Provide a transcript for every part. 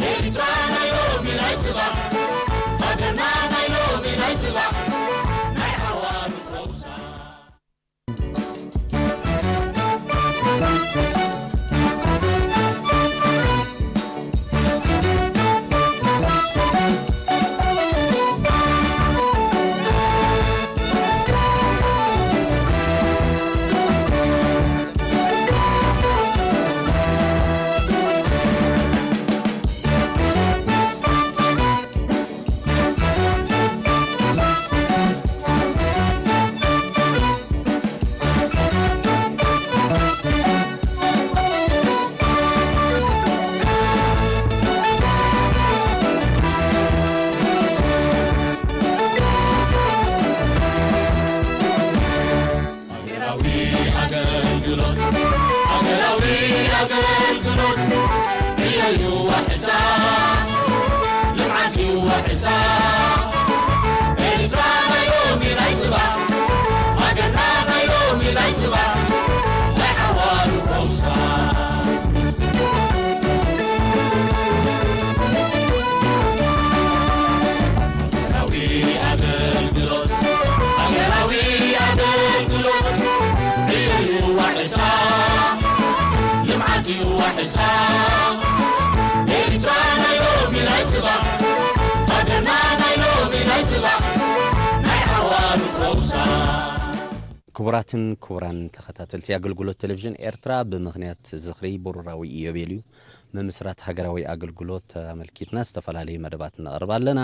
ኤርትራ ናይ ሎሚ ናይ ጽባሕ፣ ሃገርና ናይ ሎሚ ናይ ጽባሕ፣ ናይ ሓዋሩ ፈውሳ። ሃገራዊ ኣገልግሎት፣ ሃገራዊ ኣገልግሎት፣ ዕዮ እዩ ዋሕሳ፣ ልምዓት እዩ ዋሕሳ። ኤርትራ ናይ ሎሚ ናይ ጽባሕ፣ ሃገርና ናይ ሎሚ ናይ ጽባሕ፣ ናይ ሓዋሩ ፈውሳ። ሃገራዊ ኣገልግሎት፣ ሃገራዊ ኣገልግሎት፣ ዕዮ እዩ ዋሕሳ፣ ልምዓት እዩ ዋሕሳ። ኤርትራ ናይ ሎሚ ናይ ጽባሕ፣ ሃገርና ናይ ሎሚ ናይ ጽባሕ፣ ናይ ሓዋሩ ፈውሳ። ክቡራትን ክቡራን ተኸታተልቲ ኣገልግሎት ቴሌቪዥን ኤርትራ፣ ብምኽንያት ዝኽሪ ብሩራዊ ኢዮቤልዩ ምምስራት ሃገራዊ ኣገልግሎት ኣመልኪትና ዝተፈላለየ መደባት ነቕርብ ኣለና።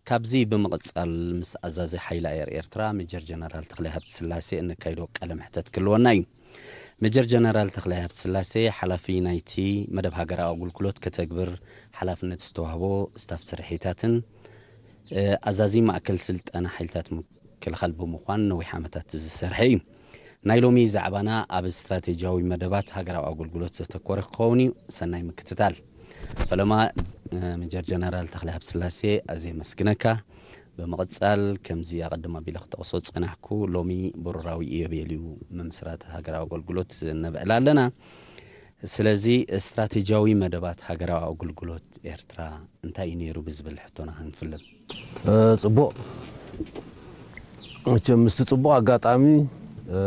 ካብዚ ብምቕጻል ምስ ኣዛዚ ሓይሊ ኣየር ኤርትራ ሜጀር ጀነራል ተኽላይ ሃብተስላሴ እንካይዶ ቃለ መሕተት ክህልወና እዩ። ሜጀር ጀነራል ተኽላይ ሃብተስላሴ ሓላፊ ናይቲ መደብ ሃገራዊ ኣገልግሎት ከተግብር ሓላፍነት ዝተዋህቦ ስታፍ ስርሒታትን፣ እ፣ ኣዛዚ ማእከል ስልጠና ሓይልታት ምክልኻል ብምዃን ነዊሕ ዓመታት ዝሰርሐ እዩ። ናይ ሎሚ ዛዕባና ኣብ ስትራቴጂያዊ መደባት ሃገራዊ ኣገልግሎት ዘተኮረ ክኸውን እዩ። ሰናይ ምክትታል። ፈለማ፣ እ፣ ሜጀር ጀነራል ተኽለ ሃብተስላሴ፣ ኣዝየ የመስግነካ። ብምቕጻል፣ ከምዚ ኣቐድም ኣቢለ ክጠቕሶ ዝጸናሕኩ፣ ሎሚ ብሩራዊ ኢዮቤልዩ ምምስራት ሃገራዊ ኣገልግሎት ነብዕል ኣለና። ስለዚ፣ ስትራቴጂያዊ መደባት ሃገራዊ ኣገልግሎት ኤርትራ እንታይ እዩ ነይሩ ብዝብል ሕቶና ክንፍልም። እ፣ ጽቡቕ። መቸም ምስቲ ጽቡቕ ኣጋጣሚ፣ እ፣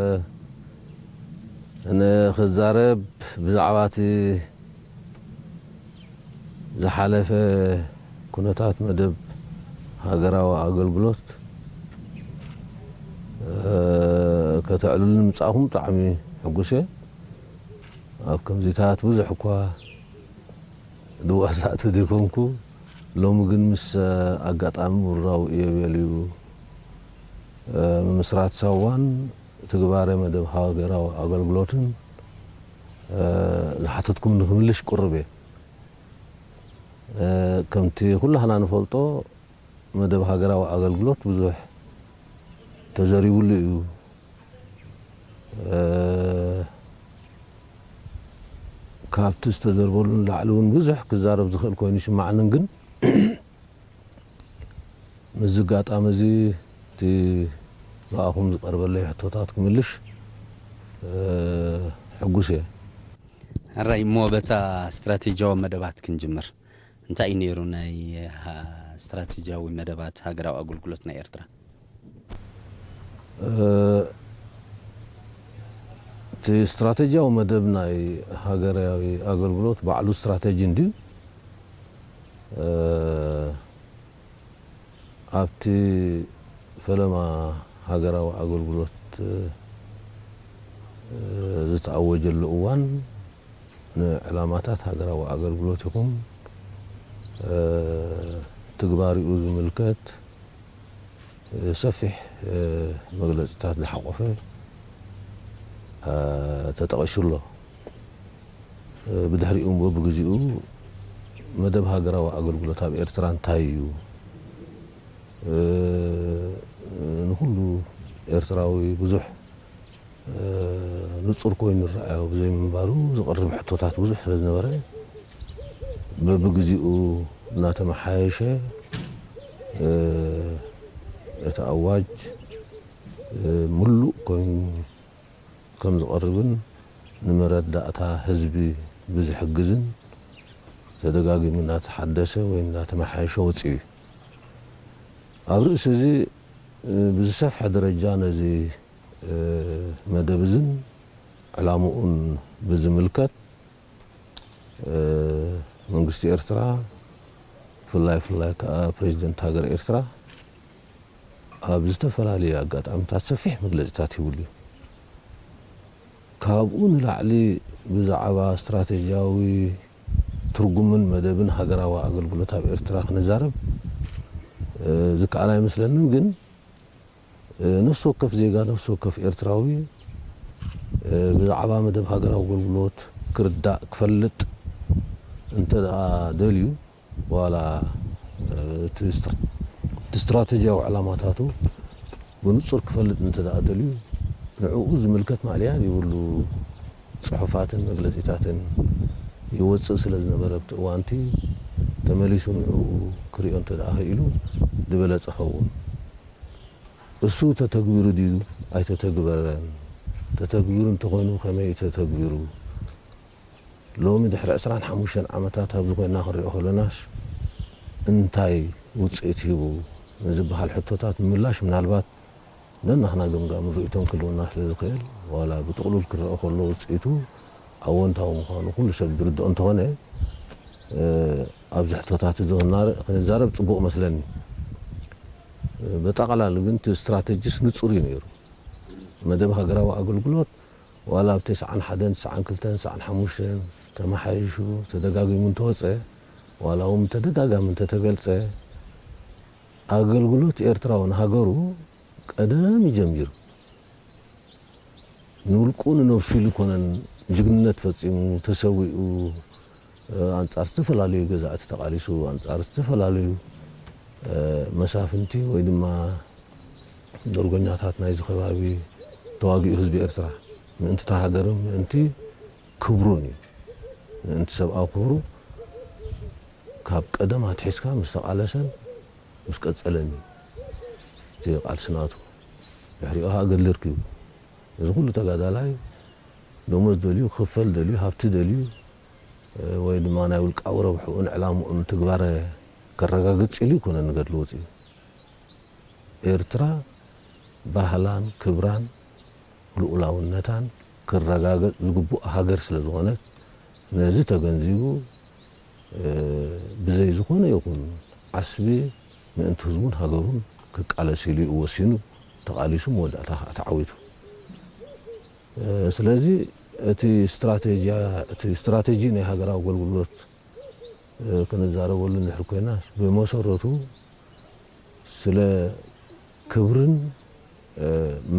ንኽዛረብ ብዛዕባ እቲ ዝሓለፈ ኩነታት መደብ ሃገራዊ ኣገልግሎት፣ እ፣ ከተዕልሉኒ ምጻእኩም ብጣዕሚ ሕጉስ እየ። ኣብ ከምዚታት ብዙሕ እኳ ድዋሳእቲ ዘይኮንኩ፣ ሎሚ ግን ምስ ኣጋጣሚ ውራው ኢዮቤልዩ፣ እ፣ ምምስራት ሳዋን ትግባረ መደብ ሃገራዊ ኣገልግሎትን፣ እ፣ ዝሓተትኩም ንክምልሽ ቅሩብ እየ። እ፣ ከምቲ ኩላህና ንፈልጦ፣ መደብ ሃገራዊ ኣገልግሎት ብዙሕ ተዘሪብሉ እዩ። እ፣ ካብቲ ዝተዘርበሉ ንላዕሊ እውን ብዙሕ ክዛረብ ዝኽእል ኮይኑ ይስማዓንን፣ ግን ምስዚ ኣጋጣሚ እዚ እቲ ብኣኹም ዝቐርበለይ ሕቶታት ክምልሽ፣ እ፣ ሕጉስ እየ። ሕራይ እሞ በታ ስትራቴጂያዊ መደባት ክንጅምር። እንታይ እዩ ነይሩ ናይ፣ ሃ-፣ ስትራቴጂያዊ መደባት ሃገራዊ ኣገልግሎት ናይ ኤርትራ? እ፣ እቲ ስትራቴጂያዊ መደብ ናይ ሃገራዊ ኣገልግሎት ባዕሉ ስትራቴጂ እንድዩ። እ፣ ኣብቲ ፈለማ ሃገራዊ ኣገልግሎት፣ እ፣ ዝተኣወጀሉ እዋን ንዕላማታት ሃገራዊ ኣገልግሎት ይኹን፣ እ፣ ትግባሪኡ ዝምልከት፣ እ፣ ሰፊሕ፣ እ፣ መግለጺታት ዝሓቖፈ፣ እ፣ ተጠቒሱ ኣሎ። እ፣ ብድሕሪኡ በብግዜኡ መደብ ሃገራዊ ኣገልግሎት ኣብ ኤርትራ እንታይ እዩ? እ፣ ንኹሉ ኤርትራዊ ብዙሕ፣ እ፣ ንጹር ኮይኑ ዝረኣዮ ብዘይምንባሩ ዝቐርብ ሕቶታት ብዙሕ ስለ ዝነበረ፣ በብግዜኡ እናተመሓየሸ፣ እ፣ እቲ ኣዋጅ፣ እ፣ ምሉእ ኮይኑ ከም ዝቐርብን ንመረዳእታ ህዝቢ ብዝሕግዝን ተደጋጊሙ እናተሓደሰ ወይ እናተመሓየሸ ወፂኡ እዩ። ኣብ ርእሲ እዚ ብዝሰፍሐ ደረጃ ነዚ መደብ እዝን ዕላምኡን ብዝምልከት መንግስቲ ኤርትራ፣ ብፍላይ ብፍላይ ከዓ ፕሬዚደንት ሃገር ኤርትራ ኣብ ዝተፈላለዩ ኣጋጣሚታት ሰፊሕ መግለፂታት ሂብሉ እዩ። ካብኡ ንላዕሊ ብዛዕባ ስትራቴጂያዊ ትርጉምን መደብን ሃገራዊ ኣገልግሎት ኣብ ኤርትራ ክንዛረብ ዝከኣል ኣይመስለንን። ግን ነፍሲ ወከፍ ዜጋ፣ ነፍሲ ወከፍ ኤርትራዊ ብዛዕባ መደብ ሃገራዊ ኣገልግሎት ክርዳእ፣ ክፈልጥ እንተ ደኣ ደልዩ፣ ዋላ እቲ ስትራቴጂያዊ ዕላማታቱ ብንጹር ክፈልጥ እንተ ደኣ ደልዩ፣ ንዕኡ ዝምልከት ማእለያ ዘይብሉ ጽሑፋትን መግለጺታትን ይወጽእ ስለ ዝነበረ፣ ኣብቲ እዋንቲ ተመሊሱ ንዕኡ ክርእዮ እንተ ደኣ ኽኢሉ ዝበለጸ ኸውን። እሱ ተተግቢሩ ድዩ ኣይተተግበረን? ተተግቢሩ እንተኾይኑ ከመይ እዩ ተተግቢሩ? ሎሚ ድሕሪ ዕስራን ሓሙሽተን ዓመታት ኣብዚ ኮይንና ክንሪኦ ከለናስ እንታይ ውጽኢት ሂቡ ንዝበሃል ሕቶታት ምምላሽ ምናልባት ነናኽና ገምጋምን ርእይቶን ክህልወና ስለ ዝኽእል፣ ዋላ ብጥቕሉል ክረአ ከሎ ውጽኢቱ ኣወንታዊ ምዃኑ ኩሉ ሰብ ዝርድኦ እንተኾነ፣ ኣብዚ ሕቶታት እዚ ክንዛረብ ጽቡቕ መስለኒ። ብጠቕላላ ግን እቲ ስትራተጂስ ንጹር እዩ ነይሩ። መደብ ሃገራዊ ኣገልግሎት ዋላ ኣብ ተስዓን ሓደን፣ ተስዓን ክልተን፣ ተስዓን ሓሙሽተን ተመሓይሹ ተደጋጊሙ እንተወፀ፣ ዋላ እውን ተደጋጋሚ እንተተገልፀ፣ ኣገልግሎት ኤርትራዊ ንሃገሩ ቀደም እዩ ጀሚሩ። ንውልቁ ንነብሱ ኢሉ ኮነን ጅግንነት ፈጺሙ ተሰዊኡ፣ ኣንጻር ዝተፈላለዩ ገዛእቲ ተቓሊሱ፣ ኣንጻር ዝተፈላለዩ መሳፍንቲ ወይ ድማ ጆርጎኛታት ናይዚ ከባቢ ተዋጊኡ ህዝቢ ኤርትራ ምእንቲ እታ ሃገርን ምእንቲ ክብሩን እዩ። ምእንቲ ሰብኣዊ ክብሩ ካብ ቀደም ኣትሒዝካ ምስ ተቓለሰን ምስ ቀጸለን እዩ እቲ ቃልሲ ናቱ። ድሕሪኡ ኸኣ ገድሊ ርኪቡ። እዚ ኩሉ ተጋዳላይ ደሞዝ ደልዩ፣ ክኽፈል ደልዩ፣ ሃብቲ ደልዩ፣ ወይ ድማ ናይ ውልቃዊ ረብሕኡን ዕላምኡን ትግባረ ከረጋግጽ ኢሉ ኣይኮነን ንገድሊ ወጺኡ። ኤርትራ ባህላን ክብራን ልኡላውነታን ክረጋገጽ ዝግብኦ ሃገር ስለ ዝኾነት፣ ነዚ ተገንዚቡ፣ ብዘይ ዝኾነ ይኹን ዓስቢ ምእንቲ ህዝቡን ሃገሩን ክቃለስ ኢሉ እዩ ወሲኑ፣ ተቓሊሱ፣ መወዳእታ ከዓ ተዓዊቱ። ስለዚ እቲ ስትራቴጂያ፣ እቲ ስትራቴጂ ናይ ሃገራዊ ኣገልግሎት ክንዛረበሉ እንድሕር ኮይና፣ ብመሰረቱ ስለ ክብርን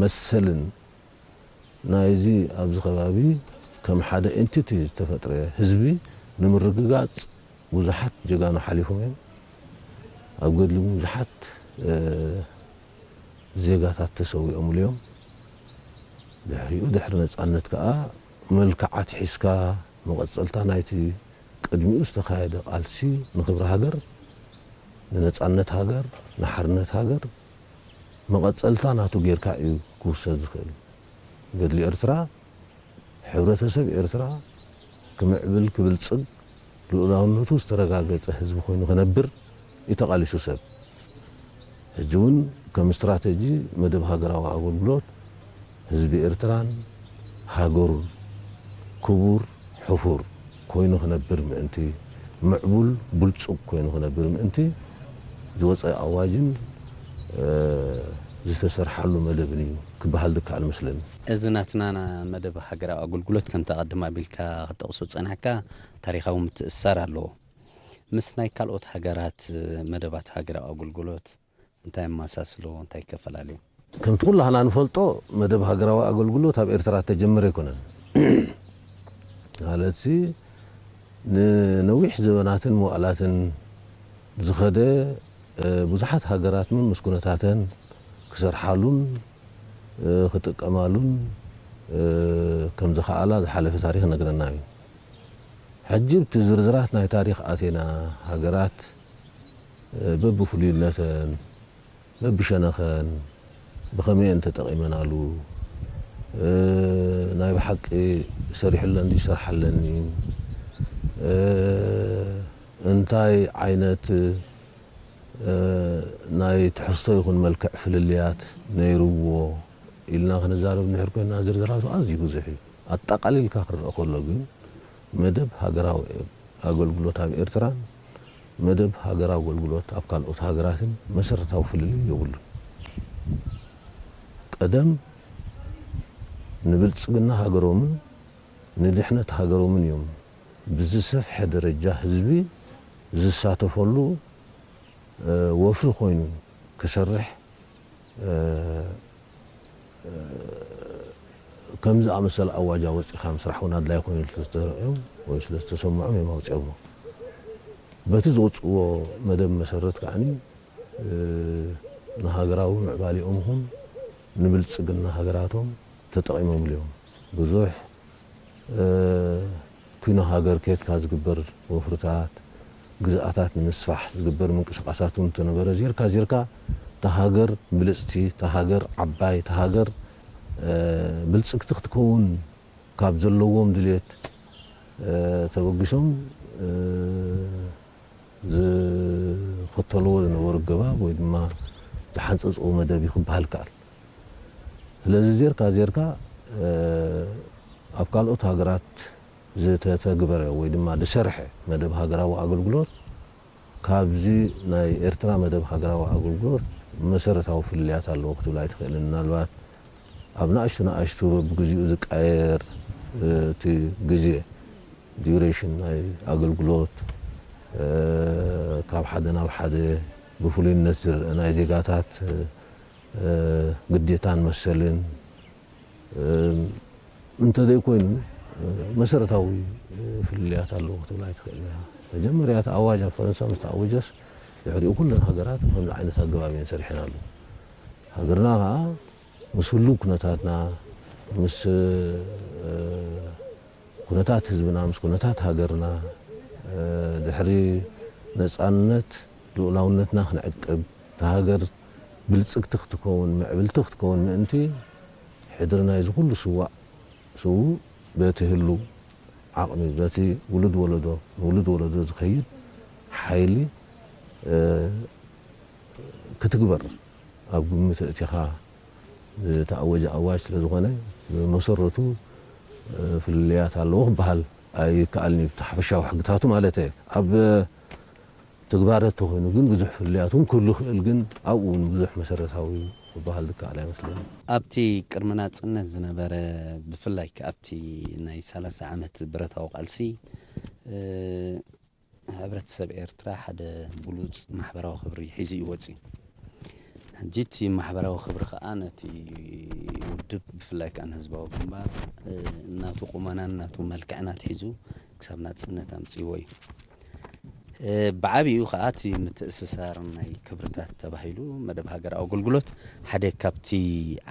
መሰልን ናይዚ ኣብዚ ከባቢ ከም ሓደ ኤንቲቲ ዝተፈጥረ ህዝቢ ንምርግጋጽ ብዙሓት ጀጋኑ ሓሊፎም እዮም። ኣብ ገድሊ ብዙሓት ዜጋታት ተሰዊኦምሉ እዮም። ድሕሪኡ፣ ድሕሪ ነጻነት ከኣ፣ መልክዓት ሒዝካ መቐጸልታ ናይቲ ቅድሚኡ ዝተኻየደ ቃልሲ ንክብሪ ሃገር፣ ንነጻነት ሃገር፣ ንሓርነት ሃገር መቐጸልታ ናቱ ጌርካ እዩ ክውሰድ ዝኽእል። ገድሊ ኤርትራ፣ ሕብረተሰብ ኤርትራ ክምዕብል፣ ክብልጽግ፣ ልኡላውነቱ ዝተረጋገጸ ህዝቢ ኮይኑ ክነብር እዩ ተቓሊሱ ሰብ። ሕጂ እውን ከም ስትራተጂ መደብ ሃገራዊ ኣገልግሎት ህዝቢ ኤርትራን ሃገሩን ክቡር ሕፉር ኮይኑ ክነብር ምእንቲ፣ ምዕቡል ብልጹግ ኮይኑ ክነብር ምእንቲ ዝወጸ ኣዋጅን ዝተሰርሓሉ መደብን እዩ ክበሃል ዝከኣል መስለኒ። እዚ ናትና መደብ ሃገራዊ ኣገልግሎት ከምቲ ኣቐድም ኣቢልካ ክጠቕሶ ዝጸናሕካ ታሪኻዊ ምትእስሳር ኣለዎ። ምስ ናይ ካልኦት ሃገራት መደባት ሃገራዊ ኣገልግሎት እንታይ የመሳስሎ፣ እንታይ ይከፈላለዩ? ከምቲ ኩላህና ንፈልጦ መደብ ሃገራዊ ኣገልግሎት ኣብ ኤርትራ እተጀመረ ኣይኮነን። ማለትሲ ንነዊሕ ዘበናትን መዋእላትን ዝኸደ፣ ብዙሓት ሃገራት እውን ምስ ኩነታተን ክሰርሓሉን ክጥቀማሉን ከም ዝኸኣላ ዝሓለፈ ታሪኽ ይነግረና እዩ። ሕጂ ኣብቲ ዝርዝራት ናይ ታሪኽ ኣቴና ሃገራት በብፍሉይነተን በብሸነኸን ብኸመይ እየን ተጠቒመናሉ፣ ናይ ብሓቂ ሰሪሕለን ድዩ ይሰርሓለንዩ፣ እንታይ ዓይነት ናይ ትሕዝቶ ይኹን መልክዕ ፍልልያት ነይርዎ ኢልና ክንዛረብ እንድሕር ኮይና፣ ዝርዝራቱ ኣዝዩ ብዙሕ እዩ። ኣጠቓሊልካ ክረኣ ከሎ ግን፣ መደብ ሃገራዊ ኣገልግሎት ኣብ ኤርትራን መደብ ሃገራዊ ኣገልግሎት ኣብ ካልኦት ሃገራትን መሰረታዊ ፍልልይ የብሉን። ቀደም ንብልጽግና ሃገሮምን ንድሕነት ሃገሮምን እዮም ብዝሰፍሐ ደረጃ ህዝቢ ዝሳተፈሉ፣ እ፣ ወፍሪ ኮይኑ ክሰርሕ፣ እ፣ እ፣ ከም ዝኣመሰለ ኣዋጅ ኣወጺኻ ምስራሕ እውን ኣድላይ ኮይኑ ስለዝተረኣዮም ወይ ስለዝተሰምዖም እዮም ኣውጺኦሞ። በቲ ዝወጽእዎ መደብ መሰረት ከዓኒ፣ እ፣ ንሃገራዊ ምዕባሊኦም ይኹን ንብልጽግና ሃገራቶም ተጠቒሞምሉ እዮም። ብዙሕ፣ እ፣ ኩነ ሃገር ከየድካ ዝግበር ወፍርታት፣ ግዝኣታት ንምስፋሕ ዝግበር ምንቅስቓሳት እውን እንተነበረ፣ ዜርካ ዜርካ እታ ሃገር ብልጽቲ፣ እታ ሃገር ዓባይ፣ እታ ሃገር፣ እ፣ ብልጽግቲ ክትከውን ካብ ዘለዎም ድልየት፣ እ፣ ተበጊሶም፣ እ፣ ዝኽተልዎ ዝነበሩ ኣገባብ ወይ ድማ ዝሓንጸጽዎ መደብ እዩ ክበሃል ይከኣል። ስለዚ ዜርካ ዜርካ፣ እ፣ ኣብ ካልኦት ሃገራት ዝተተግበረ ወይ ድማ ዝሰርሐ መደብ ሃገራዊ ኣገልግሎት ካብዚ ናይ ኤርትራ መደብ ሃገራዊ ኣገልግሎት መሰረታዊ ፍልልያት ኣለዎ ክትብል ኣይትኽእልን። ምናልባት ኣብ ንኣሽቱ ንኣሽቱ በብግዚኡ ዝቃየር፣ እ፣ እቲ ግዜ፣ ዲዩሬሽን ናይ ኣገልግሎት፣ እ፣ ካብ ሓደ ናብ ሓደ ብፍሉይነት ዝረአ ናይ ዜጋታት፣ እ፣ ግዴታን መሰልን፣ እ፣ እንተዘይኮይኑ፣ እ፣ መሰረታዊ፣ እ፣ ፍልልያት ኣለዎ ክትብል ኣይትኽእልን ኢኻ። መጀመርያ እቲ ኣዋጅ ኣብ ፈረንሳ ምስ ተኣወጀስ፣ ድሕሪኡ ኩለን ሃገራት ብኸምዚ ዓይነት ኣገባብ እየን ሰሪሐናሉ። ሃገርና ኸኣ ምስ ህሉው ኩነታትና፣ ምስ፣ እ፣ ኩነታት ህዝብና፣ ምስ ኩነታት ሃገርና፣ እ፣ ድሕሪ ነጻነት ልኡላውነትና ክንዕቅብ፣ እታ ሃገር ብልጽግቲ ክትከውን፣ ምዕብልቲ ክትከውን ምእንቲ፣ ሕድሪ ናይዚ ኩሉ ስዋእ ስዉእ በቲ ህሉው ዓቕሚ፣ በቲ ውሉድ ወለዶ ንውሉድ ወለዶ ዝኸይድ ሓይሊ፣ እ፣ ክትግበር ኣብ ግምት ኣእቲኻ ዝተኣወጀ ኣዋጅ ስለ ዝኾነ፣ ብመሰረቱ፣ እ፣ ፍልልያት ኣለዎ ክበሃል ኣይከኣልን እዩ፣ ብቲ ሓፈሻዊ ሕግታቱ ማለት እየ። ኣብ ትግባረ እንተኾይኑ ግን ብዙሕ ፍልልያት እውን ክህሉ ይኽእል፣ ግን ኣብኡ እውን ብዙሕ መሰረታዊ ክበሃል ዝከኣል ኣይመስለንን። ኣብቲ ቅድሚ ናጽነት ዝነበረ፣ ብፍላይ ከኣ ኣብቲ ናይ ሰላሳ ዓመት ብረታዊ ቃልሲ፣ እ፣ ሕብረተሰብ ኤርትራ ሓደ ብሉጽ ማሕበራዊ ክብሪ ሒዙ እዩ ወጺኡ። ሕጂ እቲ ማሕበራዊ ክብሪ ከኣ ነቲ ውድብ፣ ብፍላይ ከኣ ንህዝባዊ ግንባር፣ እ፣ ናቱ ቁመናን ናቱ መልክዕን ኣትሒዙ ክሳብ ናጽነት ኣምጺእዎ እዩ። እ፣ ብዓቢኡ ከኣ እቲ ምትእስሳር ናይ ክብርታት ተባሂሉ መደብ ሃገራዊ ኣገልግሎት ሓደ ካብቲ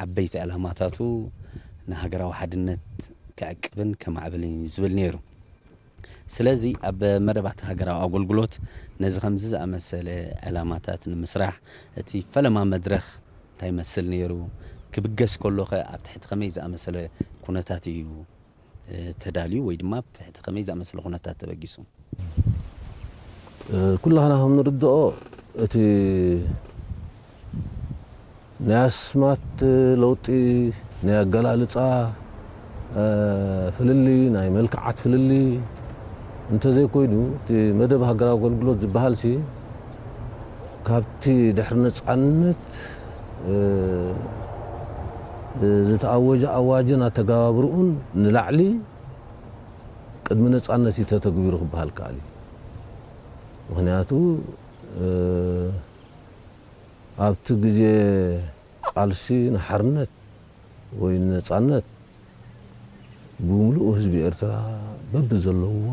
ዓበይቲ ዕላማታቱ ንሃገራዊ ሓድነት ክዕቅብን ከማዕብልን እዩ ዝብል ነይሩ። ስለዚ ኣብ መደባት ሃገራዊ ኣገልግሎት ነዚ ከምዚ ዝኣመሰለ ዕላማታት ንምስራሕ እቲ ፈለማ መድረኽ እንታይ ይመስል ነይሩ? ክብገስ ከሎኸ ኣብ ትሕቲ ከመይ ዝኣመሰለ ኩነታት እዩ፣ እ፣ ተዳልዩ ወይ ድማ ኣብ ትሕቲ ከመይ ዝኣመሰለ ኩነታት ተበጊሱ? እ፣ ኩላህና ከም ንርድኦ እቲ ናይ ኣስማት ለውጢ፣ ናይ ኣገላልጻ፣ እ፣ ፍልልይ፣ ናይ መልክዓት ፍልልይ እንተዘይኮይኑ፣ እቲ መደብ ሃገራዊ ኣገልግሎት ዝበሃልሲ፣ ካብቲ ድሕሪ ነጻነት፣ እ፣ እ፣ ዝተኣወጀ ኣዋጅን ኣተገባብርኡን ንላዕሊ ቅድሚ ነጻነት እዩ ተተግቢሩ ክበሃል ከኣል እዩ። ምኽንያቱ፣ እ፣ ኣብቲ ግዜ ቃልሲ ንሓርነት ወይ ንነጻነት ብምሉኡ ህዝቢ ኤርትራ በብዘለዎ፣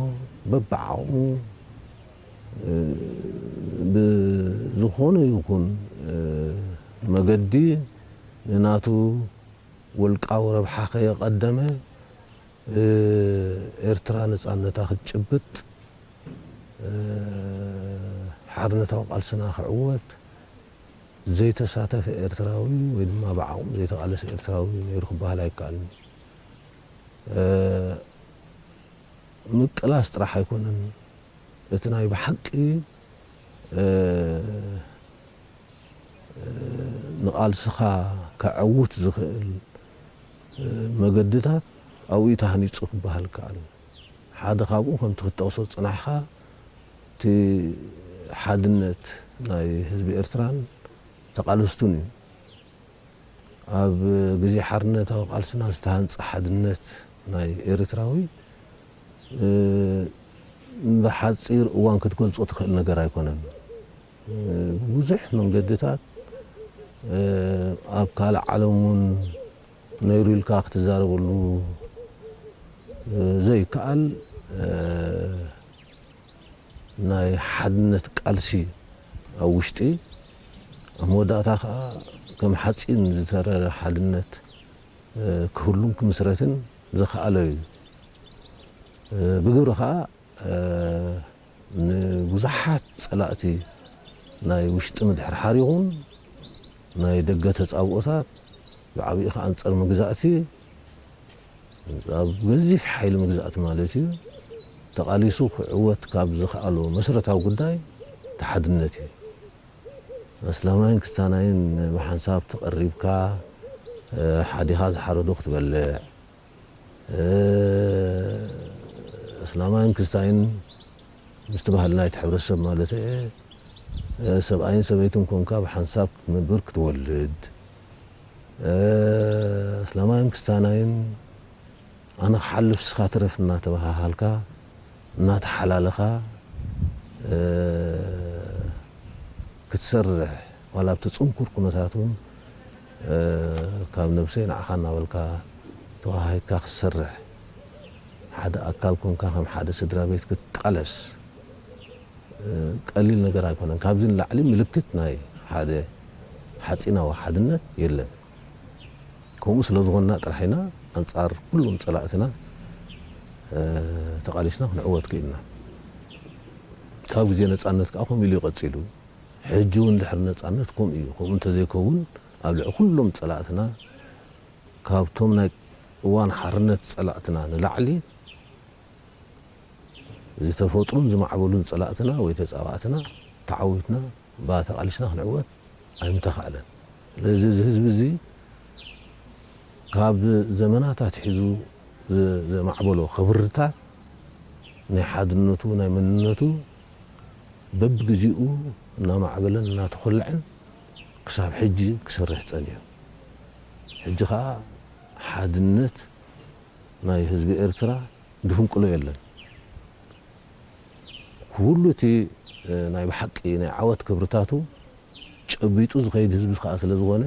በብዓቕሙ፣ እ፣ ብዝኾነ ይኹን፣ እ፣ መገዲ ንናቱ ውልቃዊ ረብሓ ከየቐደመ፣ እ፣ ኤርትራ ነጻነታ ክትጭብጥ፣ እ፣ ሓርነታዊ ቃልስና ክዕወት ዘይተሳተፈ ኤርትራዊ ወይ ድማ ብዓቕሙ ዘይተቓለሰ ኤርትራዊ ነይሩ ክበሃል ኣይከኣልን። እ፣ ምቅላስ ጥራሕ ኣይኮነን፣ እቲ ናይ ብሓቂ ንቃልስኻ ከዐውት ዝኽእል መገድታት ኣብኡ ተሃኒፁ ክበሃል ይከኣል። ሓደ ካብኡ ከምቲ ክትጠቕሶ ዝፅናሕካ እቲ ሓድነት ናይ ህዝቢ ኤርትራን ተቓለስቱን እዩ። ኣብ ግዜ ሓርነታዊ ቃልስና ዝተሃንፀ ሓድነት ናይ ኤርትራዊ ብሓፂር እዋን ክትገልፆ ትኽእል ነገር ኣይኮነን። ብብዙሕ መንገድታት ኣብ ካልእ ዓለም እውን ነይሩ ኢልካ ክትዛረበሉ ዘይከኣል ናይ ሓድነት ቃልሲ ኣብ ውሽጢ፣ ኣብ መወዳእታ ከዓ ከም ሓፂን ዝተረረ ሓድነት ክህሉን ክምስረትን ዝኸኣለ እዩ። ብግብሪ ከዓ ንብዙሓት ፀላእቲ ናይ ውሽጢ ምድሕርሓር ይኹን ናይ ደገ ተፃብኦታት ብዓብኡ ከዓ ኣንፃር መግዛእቲ ኣብ ገዚፍ ሓይሊ መግዛእቲ ማለት እዩ ተቓሊሱ ክዕወት ካብ ዝኸኣሎ መሰረታዊ ጉዳይ እቲ ሓድነት እዩ። ኣስላማይን ክስታናይን ብሓንሳብ ተቐሪብካ ሓዲኻ ዝሓረዶ ክትበልዕ ኣስላማይን ክስታይን ምስቲ ባህልና እቲ ሕብረተሰብ ማለት እየ ሰብኣይን ሰበይትን ኮንካ ብሓንሳብ ክትነብር ክትወልድ ኣስላማይን ክስታናይን ኣነ ክሓልፍ ስኻ ትረፍ እናተባሃሃልካ እናተሓላለኻ ክትሰርሕ ዋላ ኣብቲ ፅንኩር ኩነታት እውን ካብ ነብሰይ ንዓኻ እናበልካ ተዋሃሂድካ ክትሰርሕ ሓደ ኣካል ኮንካ ከም ሓደ ስድራ ቤት ክትቃለስ ቀሊል ነገር ኣይኮነን። ካብዚ ንላዕሊ ምልክት ናይ ሓደ ሓፂናዊ ሓድነት የለን። ከምኡ ስለ ዝኾንና ጥራሕ ኢና ኣንፃር ኩሎም ፀላእትና ተቓሊስና ክንዕወት ክኢልና። ካብ ግዜ ነፃነት ከዓ ከምኡ ኢሉ እዩ ቀፂሉ። ሕጂ እውን ድሕሪ ነፃነት ከምኡ እዩ። ከምኡ እንተዘይከውን ኣብ ልዕሊ ኩሎም ፀላእትና ካብቶም ናይ እዋን ሓርነት ፀላእትና ንላዕሊ ዝተፈጥሩን ዝማዕበሉን ፀላእትና ወይ ተፃባእትና ተዓዊትና ባ ተቓሊስና ክንዕወት ኣይምተኻእለን። ስለዚ እዚ ህዝቢ እዚ ካብ ዘመናት ኣትሒዙ ዘማዕበሎ ክብርታት ናይ ሓድነቱ ናይ መንነቱ በብግዜኡ እናማዕበለን እናተኾልዐን ክሳብ ሕጂ ክሰርሕ ፀኒሑ። ሕጂ ከዓ ሓድነት ናይ ህዝቢ ኤርትራ ድፍንቅሎ የለን። ኩሉ እቲ ናይ ብሓቂ ናይ ዓወት ክብርታቱ ጨቢጡ ዝኸይድ ህዝቢ ከዓ ስለ ዝኾነ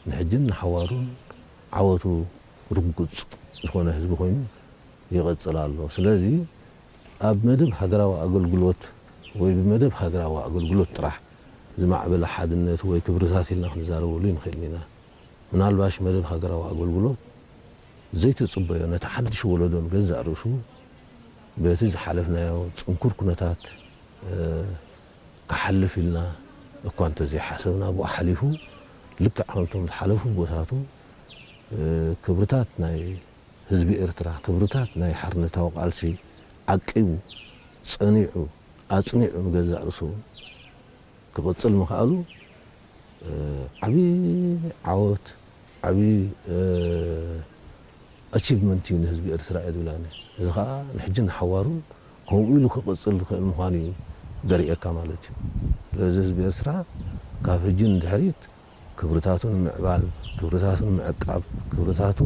ንሕጅን ንሓዋሩን ዓወቱ ርጉፅ ዝኾነ ህዝቢ ኮይኑ ይቐፅል ኣሎ። ስለዚ ኣብ መደብ ሃገራዊ ኣገልግሎት ወይ ብመደብ ሃገራዊ ኣገልግሎት ጥራሕ ዝማዕበለ ሓድነት ወይ ክብርታት ኢልና ክንዛረበሉ ይንኽእል ኢና። ምናልባሽ መደብ ሃገራዊ ኣገልግሎት ዘይተፅበዮ ነቲ ሓድሽ ወለዶ ንገዛእ ርእሱ በቲ ዝሓለፍናዮ ፅንኩር ኩነታት ክሓልፍ ኢልና እኳ እንተዘይሓሰብና ብኡ ሓሊፉ ልክዕ ከምቶም ዝሓለፉ ኣቦታቱ ክብርታት ናይ ህዝቢ ኤርትራ ክብርታት ናይ ሓርነታዊ ቃልሲ ዓቂቡ ፀኒዑ ኣፅኒዑ ንገዛእ ርእሱ ክቕፅል ምኽኣሉ ዓብዪ ዓወት ዓብዪ ኣቺቭመንት እዩ ንህዝቢ ኤርትራ እየ ዝብል ኣነ። እዚ ከዓ ንሕጂ ንሓዋሩን ከምኡ ኢሉ ክቕፅል ዝኽእል ምዃኑ እዩ ዘርእየካ ማለት እዩ። ስለዚ ህዝቢ ኤርትራ ካብ ሕጂ ንድሕሪት ክብርታቱ ንምዕባል፣ ክብርታቱ ንምዕቃብ፣ ክብርታቱ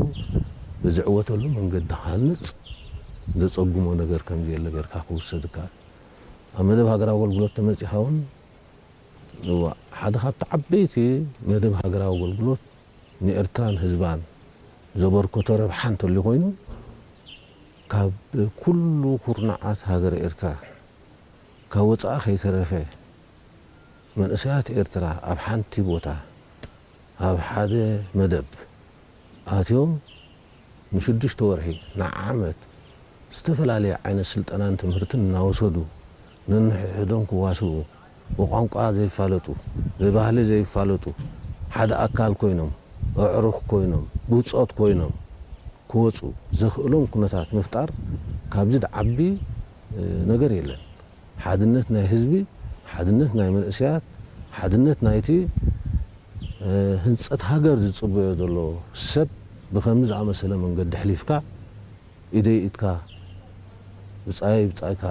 ብዝዕወተሉ መንገዲ ክሃንፅ ዘፀጉሞ ነገር ከምዘየለ ጌርካ ክውሰድ ይከኣል። ኣብ መደብ ሃገራዊ ኣገልግሎት ተመፂኻ እውን እዋ ሓደ ካብቲ ዓበይቲ መደብ ሃገራዊ ኣገልግሎት ንኤርትራን ህዝባን ዘበርከቶ ረብሓ እንተልዩ ኮይኑ ካብ ኩሉ ኩርናዓት ሃገረ ኤርትራ ካብ ወፃኢ ከይተረፈ መንእሰያት ኤርትራ ኣብ ሓንቲ ቦታ ኣብ ሓደ መደብ ኣትዮም ንሽዱሽተ ወርሒ ንዓመት ዝተፈላለየ ዓይነት ስልጠናን ትምህርትን እናወሰዱ ነንሕድሕዶም ክዋስኡ ብቋንቋ ዘይፋለጡ ብባህሊ ዘይፋለጡ ሓደ ኣካል ኮይኖም ኣዕሩኽ ኮይኖም ብጾት ኮይኖም ክወፁ ዘኽእሎም ኩነታት ምፍጣር ካብዚ ዝዓቢ ነገር የለን። ሓድነት ናይ ህዝቢ፣ ሓድነት ናይ መንእሰያት፣ ሓድነት ናይቲ ህንፀት ሃገር ዝፅበዮ ዘሎ ሰብ ብኸምዚ ዝኣመሰለ መንገዲ ኣሕሊፍካ፣ ኢደይ ኢድካ፣ ብፃየይ ብፃይካ፣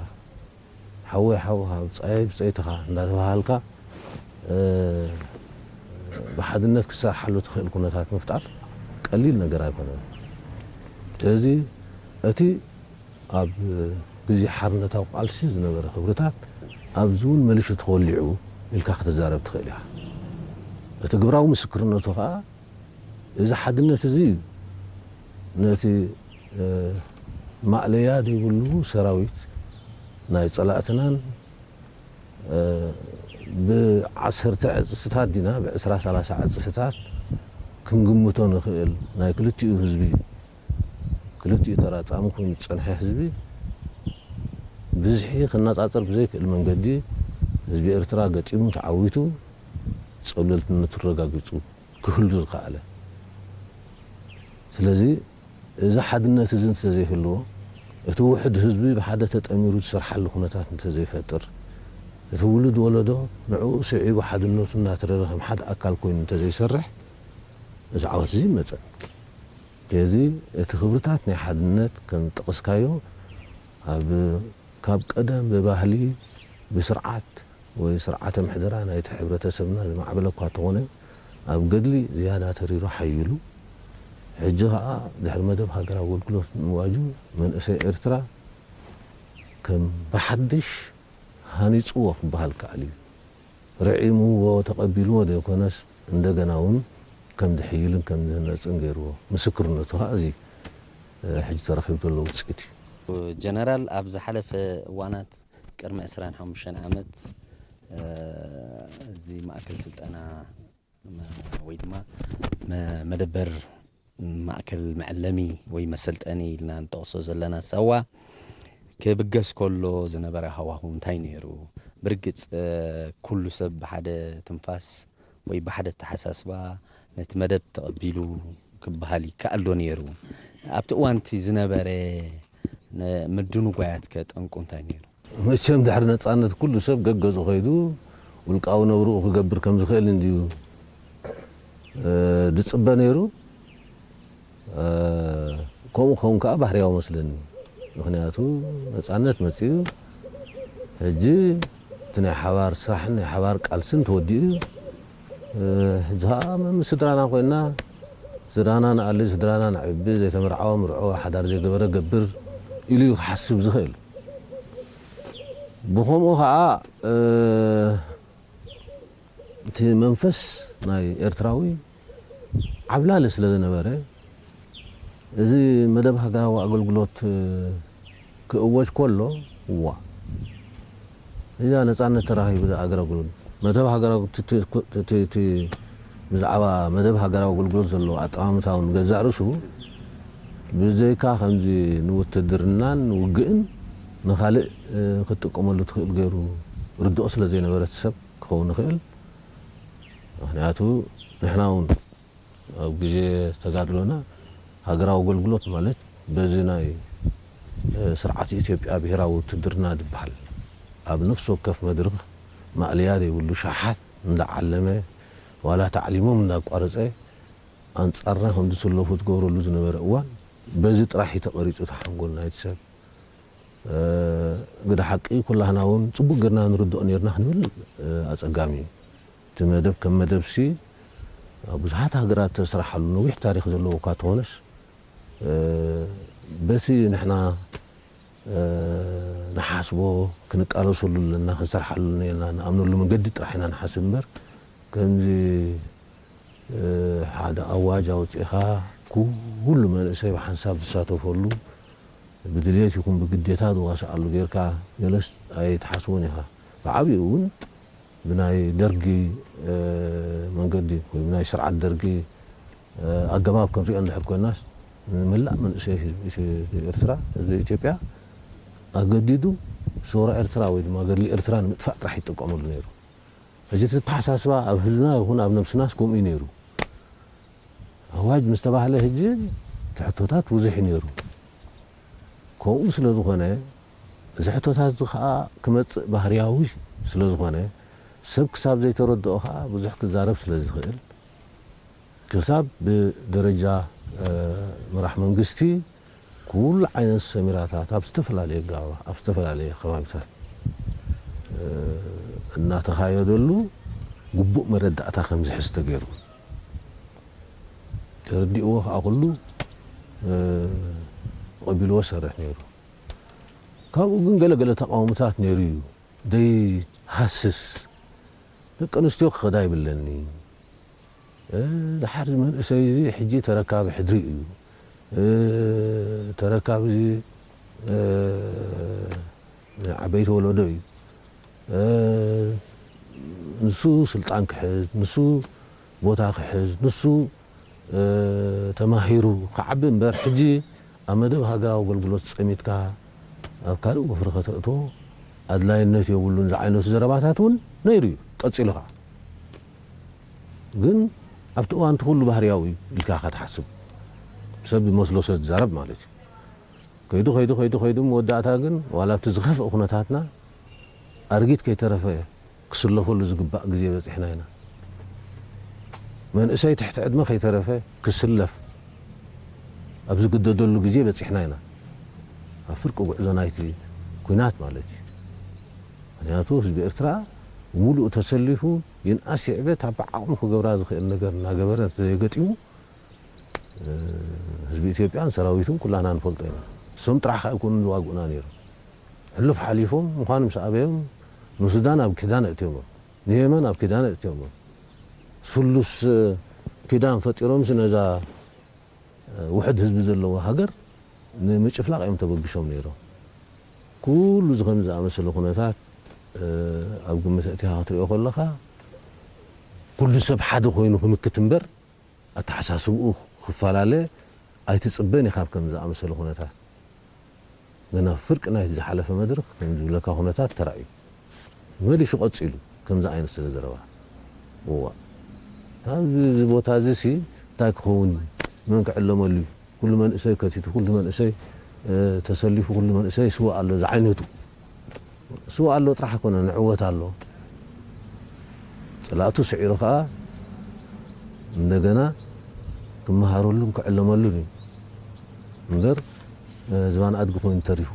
ሓወይ ሓውኻ፣ ብፃየይ ብፀይትኻ እንዳተባሃልካ ብሓድነት ክትሰርሓሉ ትኽእል ኩነታት ምፍጣር ቀሊል ነገር ኣይኮነን። ስለዚ እቲ ኣብ ግዜ ሓርነታዊ ቃልሲ ዝነበረ ክብርታት ኣብዚ እውን መሊሹ ተኾሊዑ ኢልካ ክትዛረብ ትኽእል ኢኻ። እቲ ግብራዊ ምስክርነቱ ከኣ እዚ ሓድነት እዚ እዩ። ነቲ ማእለያ ዘይብሉ ሰራዊት ናይ ጸላእትናን ብዓሰርተ ዕጽፍታት ዲና ብዕስራ ሰላሳ ዕጽፍታት ክንግምቶ ንኽእል ናይ ክልቲኡ ህዝቢ ክልቲኡ ተራጻሚ ኮይኑ ዝጸንሐ ህዝቢ ብዝሒ ክነጻጸር ብዘይክእል መንገዲ ህዝቢ ኤርትራ ገጢሙ ተዓዊቱ ጸብለልትነቱ ኣረጋጊጹ ክህሉ ዝኸኣለ። ስለዚ እዚ ሓድነት እዚ እንተዘይህልዎ፣ እቲ ውሑድ ህዝቢ ብሓደ ተጠሚሩ ዝሰርሓሉ ኩነታት እንተዘይፈጥር፣ እቲ ውሉድ ወለዶ ንዕኡ ስዒቡ ሓድነቱ እናተረረ ከም ሓደ ኣካል ኮይኑ እንተዘይሰርሕ፣ እዚ ዓወት እዚ ይመጸን። ስለዚ እቲ ክብርታት ናይ ሓድነት ከም ዝጠቐስካዮ ኣብ ካብ ቀደም ብባህሊ ብስርዓት ወይ ስርዓተ ምሕደራ ናይቲ ሕብረተሰብና ዝማዕበለ እኳ እንተኾነ ኣብ ገድሊ ዝያዳ ተሪሩ ሓይሉ ሕጂ ኸኣ ድሕሪ መደብ ሃገራዊ ኣገልግሎት ምእዋጁ መንእሰይ ኤርትራ ከም ብሓድሽ ሃኒጽዎ ክበሃል ከኣል እዩ። ርዒምዎ ተቐቢልዎ ዘይኮነስ እንደገና እውን ከም ዝሕይልን ከም ዝህነጽን ገይርዎ። ምስክርነቱ ኸኣ እዚ ሕጂ ተረኺቡ ዘሎ ውጽኢት እዩ። ጀነራል ኣብ ዝሓለፈ እዋናት ቅድሚ ዕስራን ሓሙሽተን ዓመት እዚ ማእከል ስልጠና ወይ ድማ መደበር ማእከል መዐለሚ ወይ መሰልጠኒ ኢልና ንጠቕሶ ዘለና ሳዋ ክብገስ ከሎ ዝነበረ ሃዋሁ እንታይ ነይሩ? ብርግጽ ኩሉ ሰብ ብሓደ ትንፋስ ወይ ብሓደ ኣተሓሳስባ ነቲ መደብ ተቐቢሉ ክበሃል ይከኣል ዶ ነይሩ? ኣብቲ እዋን እቲ ዝነበረ ምድንጓያት ከ ጠንቁ እንታይ ነይሩ? መቸም ድሕሪ ነጻነት ኩሉ ሰብ ገገዝኡ ከይዱ ውልቃዊ ነብርኡ ክገብር ከም ዝኽእል እንድዩ ዝጽበ ነይሩ። ከምኡ ክኸውን ከኣ ባህርያዊ መስለኒ። ምኽንያቱ ነጻነት መጺኡ፣ ሕጂ እቲ ናይ ሓባር ስራሕን ናይ ሓባር ቃልስን ተወዲኡ እዩ። ሕጂ ኸኣ ምስ ስድራና ኮይንና ስድራና ንኣሊ፣ ስድራና ነዕቢ፣ ዘይተመርዓወ ምርዖ፣ ሓዳር ዘይገበረ ገብር ኢሉ እዩ ክሓስብ ዝኽእል። ብኸምኡ ኸኣ እቲ መንፈስ ናይ ኤርትራዊ ዓብላሊ ስለ ዝነበረ እዚ መደብ ሃገራዊ ኣገልግሎት ክእወጅ ከሎ እዋ እዛ ነጻነት ተራኺቡ ኣገልግሎት መደብ ሃገራዊ ብዛዕባ መደብ ሃገራዊ ኣገልግሎት ዘለዎ ኣጠማምታ እውን ገዛእ ርእሱ ብዘይካ ከምዚ ንውትድርናን ንውግእን ንኻልእ ክትጥቀመሉ ትኽእል ገይሩ ርድኦ ስለ ዘይነበረ እቲ ሰብ ክኸውን ይኽእል። ምኽንያቱ ንሕና እውን ኣብ ግዜ ተጋድሎና ሃገራዊ ኣገልግሎት ማለት በዚ ናይ ስርዓት ኢትዮጵያ ብሄራዊ ውትድርና ዝበሃል ኣብ ነፍሲ ወከፍ መድረኽ ማእለያ ዘይብሉ ሸሓት እንዳዓለመ ዋላ ታዕሊሞም እንዳቋረፀ ኣንፃርና ከም ዝስለፉ ትገብረሉ ዝነበረ እዋን በዚ ጥራሕ እዩ ተቐሪፁ እቲ ሓንጎል ናይቲ ሰብ። ግደ ሓቂ ኩላህና እውን ፅቡቅ ገርና ንርድኦ ነርና ክንብል ኣፀጋሚ እዩ። እቲ መደብ ከም መደብ ሲ ኣብ ብዙሓት ሃገራት ተስራሓሉ ነዊሕ ታሪክ ዘለዎ እኳ ተኾነስ በቲ ንሕና ንሓስቦ ክንቃለሰሉ ኣለና ክንሰርሓሉ ነና ንኣምነሉ መንገዲ ጥራሕ ኢና ንሓስብ እምበር ከምዚ ሓደ ኣዋጅ ኣውፂእኻ ኩሉ መንእሰይ ብሓንሳብ ዝሳተፈሉ ብድልየት ይኹን ብግዴታ ዝዋስኣሉ ጌርካ ገለስ ኣይትሓስቦን ኢኻ። ብዓብኡ እውን ብናይ ደርጊ መንገዲ ወይ ብናይ ስርዓት ደርጊ ኣገባብ ክንሪኦ እንድሕር ኮይናስ ንመላእ መንእሰይ ህዝቢ ኤርትራ ህዝቢ ኢትዮጵያ ኣገዲዱ ሰውራ ኤርትራ ወይ ድማ ገድሊ ኤርትራ ንምጥፋእ ጥራሕ ይጥቀመሉ ነይሩ። ሕጂ እቲ ኣተሓሳስባ ኣብ ህልና ይኹን ኣብ ነብስናስ ከምኡ እዩ ነይሩ። ኣዋጅ ምስ ተባህለ ሕጂ እቲ ሕቶታት ብዙሕ እዩ ነይሩ። ከምኡ ስለ ዝኾነ እዚ ሕቶታት እዚ ኸኣ ክመጽእ ባህርያዊ ስለ ዝኾነ፣ ሰብ ክሳብ ዘይተረድኦ ኸኣ ብዙሕ ክዛረብ ስለ ዝኽእል፣ ክሳብ ብደረጃ፣ እ፣ መራሕ መንግስቲ ኩሉ ዓይነት ሰሚራታት ኣብ ዝተፈላለየ ኣገባብ፣ ኣብ ዝተፈላለየ ከባቢታት፣ እ፣ እናተኻየደሉ ግቡእ መረዳእታ ከም ዝሕዝ ተገይሩ። ተረዲእዎ ኸኣ ኩሉ፣ እ፣ ተቐቢልዎ ዝሰርሕ ነይሩ። ካብኡ ግን ገለ ገለ ተቃውሞታት ነይሩ እዩ። ዘይሃስስ፣ ደቂ ኣንስትዮ ክኸዳ ይብለኒ። እ፣ ደሓር እዚ መንእሰይ እዚ ሕጂ ተረካቢ ሕድሪ እዩ። እ፣ ተረካቢ እዚ፣ እ፣ ዓበይቲ ወለዶ እዩ። እ፣ ንሱ ስልጣን ክሕዝ፣ ንሱ ቦታ ክሕዝ፣ ንሱ፣ እ፣ ተማሂሩ ክዓቢ እምበር፣ ሕጂ ኣብ መደብ ሃገራዊ ኣገልግሎት ጸሚድካ ኣብ ካልእ ወፍሪ ከተእትዎ ኣድላይነት የብሉን ዝዓይነቱ ዘረባታት እውን ነይሩ እዩ። ቀጺሉ ኸዓ ግን ኣብቲ እዋን እቲ ኩሉ ባህርያዊ ኢልካ ኢኻ ትሓስብ። ሰብ ዝመስሎ ሰብ ዝዛረብ ማለት እዩ። ከይዱ፣ ከይዱ፣ ከይዱ፣ ከይዱ መወዳእታ ግን ዋላ ኣብቲ ዝኸፍእ ኩነታትና ኣርጊት ከይተረፈ ክስለፈሉ ዝግባእ ግዜ በጺሕና ኢና። መንእሰይ ትሕቲ ዕድመ ከይተረፈ ክስለፍ ኣብ ዝግደደሉ ግዜ በጺሕና ኢና። ኣብ ፍርቂ ጉዕዞ ናይቲ ኲናት ማለት እዩ። ምኽንያቱ ህዝቢ ኤርትራ ብምሉኡ ተሰሊፉ ይንኣስ ይዕበ ኣብ ዓቕሙ ክገብራ ዝኽእል ነገር እናገበረ እንተዘይገጢሙ፣ እ፣ ህዝቢ ኢትዮጵያን ሰራዊቱን ኩላና ንፈልጦ ኢና። እሶም ጥራሕ ከኣ ኣይኮኑን ዝዋግኡና ነይሮም። ሕሉፍ ሓሊፎም ምዃኑ ምስ ኣበዮም ንሱዳን ኣብ ኪዳን ኣእትዮሞም፣ ንየመን ኣብ ኪዳን ኣእትዮሞም። ስሉስ፣ እ፣ ኪዳን ፈጢሮምሲ ነዛ፣ እ፣ ውሑድ ህዝቢ ዘለዋ ሃገር ንምጭፍላቕ እዮም ተበግሾም ነይሮም። ኩሉ እዚ ከምዚ ዝኣመሰለ ኩነታት፣ እ፣ ኣብ ግምት ኣእቲኻ ክትሪኦ ከለኻ፣ ኩሉ ሰብ ሓደ ኮይኑ ክምክት እምበር፣ ኣተሓሳስብኡ ክፈላለ ኣይትጽበን ኢኻ። ኣብ ከምዚ ዝኣመሰለ ኩነታት፣ ግን ኣብ ፍርቂ ናይቲ ዝሓለፈ መድረኽ ከም ዝብለካ ኩነታት ተራእዩ። መሊሱ ቀጺሉ ከምዚ ዓይነት ስለ ዘረባ። እዋእ፣ ኣብዚ፣ እዚ ቦታ እዚ ሲ እንታይ ክኸውን እዩ? መን ክዕለመሉ እዩ? ኩሉ መንእሰይ ከቲቱ፣ ኩሉ መንእሰይ፣ እ፣ ተሰሊፉ፣ ኩሉ መንእሰይ ይስዋእ ኣሎ፣ ዝዓይነቱ። ስዋእ ኣሎ ጥራሕ ኣይኮነን፣ ንዕወት ኣሎ። ጸላእቱ ስዒሩ ከኣ እንደገና ክመሃረሉን ክዕለመሉን እዩ እምበር፣ እ፣ ዝባን ኣድጊ ኮይኑ ተሪፉ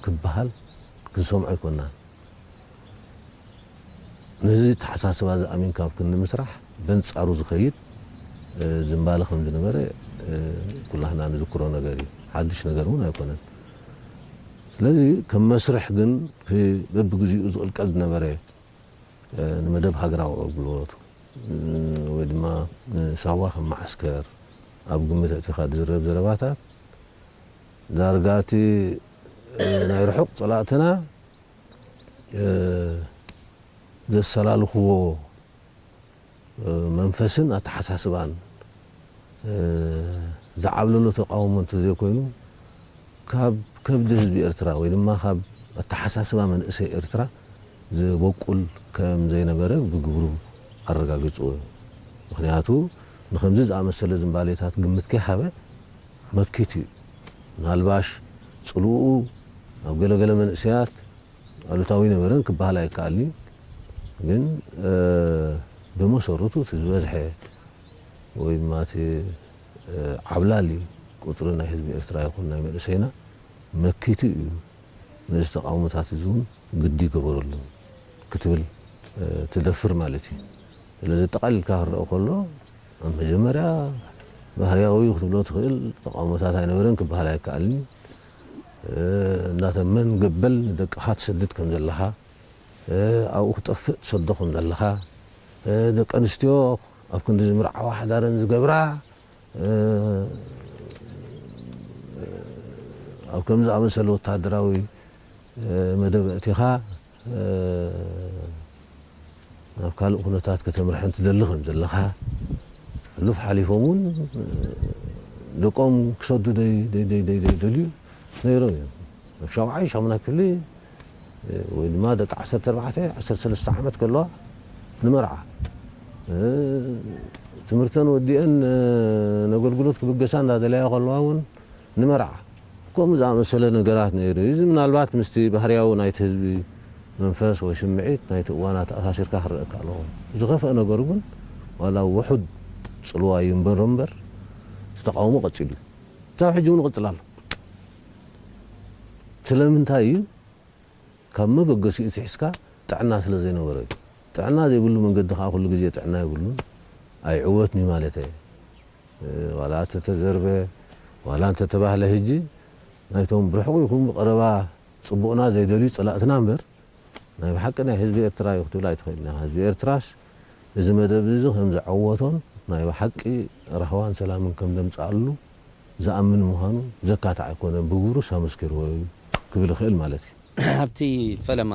ክበሃል ክንሰምዖ ኣይኮንናን። ነዚ ኣተሓሳስባ እዚ ኣሚንካ ኣብ ክንዲ ምስራሕ በንጻሩ ዝኸይድ፣ እ፣ ዝንባለ ከም ዝነበረ፣ እ፣ ኩላህና ንዝክሮ ነገር እዩ። ሓድሽ ነገር እውን ኣይኮነን። ስለዚ ከም መስርሕ ግን፣ እ፣ በብግዚኡ ዝቕልቀል ዝነበረ፣ እ፣ ንመደብ ሃገራዊ ኣገልግሎት፣ እ፣ ወይ ድማ ንሳዋ ከም መዓስከር ኣብ ግምት ኣእቲኻ ዝዝረብ ዘረባታት ዳርጋ እቲ፣ እ፣ ናይ ርሑቕ ጸላእትና፣ እ፣ ዘሰላልኽዎ፣ እ፣ መንፈስን ኣተሓሳስባን፣ እ፣ ዝዓብለሎ ተቃውሞ እንተዘይኮይኑ፣ ካብ ከብዲ ህዝቢ ኤርትራ ወይ ድማ ካብ ኣተሓሳስባ መንእሰይ ኤርትራ ዝበቁል ከም ዘይነበረ ብግብሩ ኣረጋጊጹ። ምኽንያቱ ንኸምዚ ዝኣመሰለ ዝንባሌታት ግምት ከይሃበ መኪቱ እዩ። ምናልባሽ ጽልኡ ኣብ ገለገለ መንእሰያት ኣሉታዊ ነበረን ክበሃል ኣይከኣልን። ግን፣ እ፣ ብመሰረቱ እቲ ዝበዝሐ ወይ ድማ እቲ፣ እ፣ ዓብላሊ ቁጽሪ ናይ ህዝቢ ኤርትራ ይኹን ናይ መንእሰይና መኪቱ እዩ ነዚ ተቃውሞታት እዚ እውን ግዲ ይገበረሉ ክትብል፣ እ፣ ትደፍር ማለት እዩ። ስለዚ ጠቓሊልካ ክረአ ከሎ፣ ኣብ መጀመርያ ባህርያዊ ክትብሎ ትኽእል ተቃውሞታት ኣይነበረን ክበሃል ኣይከኣልን። እ፣ እንዳተመን ገበል ንደቅኻ ትሰድድ ከም ዘለኻ፣ እ፣ ኣብኡ ክጠፍእ ትሰዶ ከም ዘለኻ፣ እ፣ ደቂ ኣንስትዮ ኣብ ክንዲ ዝምርዓዋ ሓዳረን ዝገብራ፣ እ፣ ኣብ ከምዚ ዝኣመሰለ ወተሃደራዊ፣ እ፣ መደብ ኣእቲኻ፣ እ፣ ናብ ካልእ ኩነታት ከተምርሐን ትደሊ ከም ዘለኻ፣ ሕሉፍ ሓሊፎም እውን፣ እ፣ ደቆም ክሰዱ ደይ-፣ ደይ-፣ ደይ-፣ ደይ-፣ ደይ-፣ ደልዩ ነይሮም እዮም። ኣብ ሻውዓይ፣ ሻሙናይ ክፍሊ፣ እ፣ ወይ ድማ ደቂ ዓሰርተ ኣርባዕተ፣ ዓሰርተ ሰለስተ ዓመት ከለዋ ንመርዓ። እ፣ ትምህርተን ወዲአን፣ እ፣ ነገልግሎት ክብገሳ እንዳደለያ ከለዋ እውን ንመርዓ። ከምኡ ዝኣመሰለ ነገራት ነይሩ። እዚ ምናልባት ምስቲ ባህርያዊ ናይቲ ህዝቢ መንፈስ ወይ ስምዒት ናይቲ እዋን ኣተኣሳሲርካ ክረኣካ ኣለዎ። ዝኸፍአ ነገሩ ግን ዋላ ውሑድ ጽልዋ ይንበሮ እምበር እቲ ተቓውሞ ቀጺሉ እዩ። ክሳብ ሕጂ እውን ይቕጽል ኣሎ። ስለምንታይ እዩ? ካብ መበገሲኡ ትሒዝካ ጥዕና ስለ ዘይነበሮ እዩ። ጥዕና ዘይብሉ መንገዲ ከዓ ኩሉ ግዜ ጥዕና የብሉን፣ ኣይዕወትን እዩ ማለት እየ። ዋላ እንተተዘርበ፣ ዋላ እንተተባህለ፣ ሕጂ ናይቶም ብርሕቁ ይኹን ብቐረባ ጽቡቕና ዘይደልዩ ጸላእትና እምበር ናይ ብሓቂ ናይ ህዝቢ ኤርትራ እዩ ክትብል ኣይትኽእልን ኢኻ። ህዝቢ ኤርትራስ እዚ መደብ እዚ ከም ዘዐወቶን ናይ ብሓቂ ራህዋን ሰላምን ከም ዘምጽኣሉ ዝኣምን ምዃኑ ዘካትዕ ኣይኮነን፣ ብግብሩስ ኣመስኪርዎ እዩ ክብል ይኽእል ማለት እዩ። ኣብቲ ፈለማ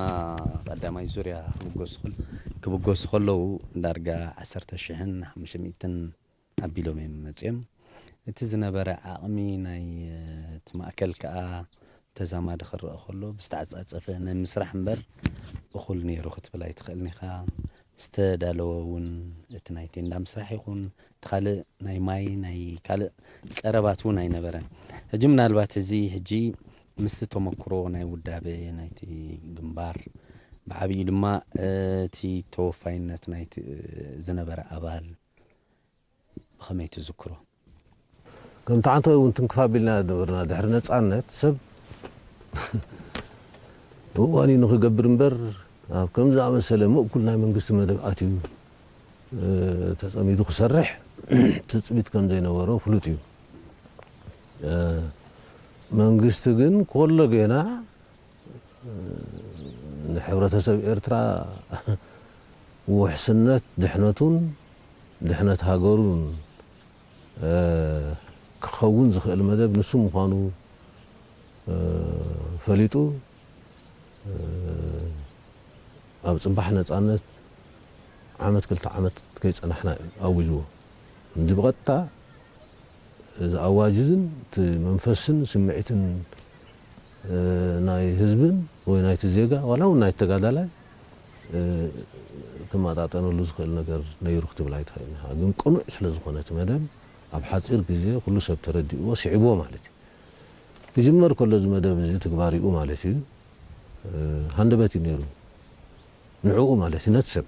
ቀዳማይ ዙርያ ክብገሱ ከል-፣ ክብገሱ ከለዉ ዳርጋ ዓሰርተ ሽሕን ሓሙሽተ ሚእትን ኣቢሎም እዮም መጺኦም። እቲ ዝነበረ ዓቕሚ ናይ፣ እ፣ እቲ ማእከል ከኣ ተዛማዲ ክረአ ከሎ ብዝተዓጻጸፈ ናይ ምስራሕ እምበር እኹል ነይሩ ክትብል ኣይትኽእልን ኢኻ። ዝተዳለወ እውን እቲ ናይ ቴንዳ ምስራሕ ይኹን እቲ ካልእ ናይ ማይ ናይ ካልእ ቀረባት እውን ኣይነበረን። ሕጂ ምናልባት እዚ ሕጂ ምስቲ ተመክሮ ናይ ውዳበ ናይቲ ግንባር ብዓብዩ ድማ እቲ ተወፋይነት ናይቲ ዝነበረ ኣባል ብኸመይ ትዝክሮ? ከምቲ ዓንተወይ እውን ትንክፍ ኣቢልና ነበርና። ድሕሪ ነጻነት ሰብ እዋኒ ንኽገብር እምበር ኣብ ከም ዝኣመሰለ ምእኩል ናይ መንግስቲ መደብ ኣትዩ፣ እ፣ ተጸሚዱ ክሰርሕ ትጽቢት ከም ዘይነበሮ ፍሉጥ እዩ። እ፣ መንግስቲ ግን ኮሎ ጌና፣ እ፣ ንሕብረተሰብ ኤርትራ ውሕስነት ድሕነቱን ድሕነት ሃገሩን፣ እ፣ ክኸውን ዝኽእል መደብ ንሱ ምዃኑ፣ እ፣ ፈሊጡ፣ እ፣ ኣብ ጽባሕ ነጻነት ዓመት ክልተ ዓመት ከይጸናሕና እዩ ኣዊጅዎ። እንጂ ብቐጥታ እዚ ኣዋጅ እዝን እቲ መንፈስን ስምዒትን፣ እ፣ ናይ ህዝብን ወይ ናይቲ ዜጋ ዋላ እውን ናይ ተጋዳላይ፣ እ፣ ክመጣጠነሉ ዝኽእል ነገር ነይሩ ክትብል ኣይትኽእልን ኢኻ። ግን ቅኑዕ ስለ ዝኾነ እቲ መደብ ኣብ ሓጺር ግዜ ኩሉ ሰብ ተረዲእዎ፣ ስዒብዎ ማለት እዩ። ክጅመር ከሎ እዚ መደብ እዚ ትግባሪኡ ማለት እዩ፣ እ፣ ሃንደበት እዩ ነይሩ። ንዕኡ ማለት እዩ፣ ነቲ ሰብ።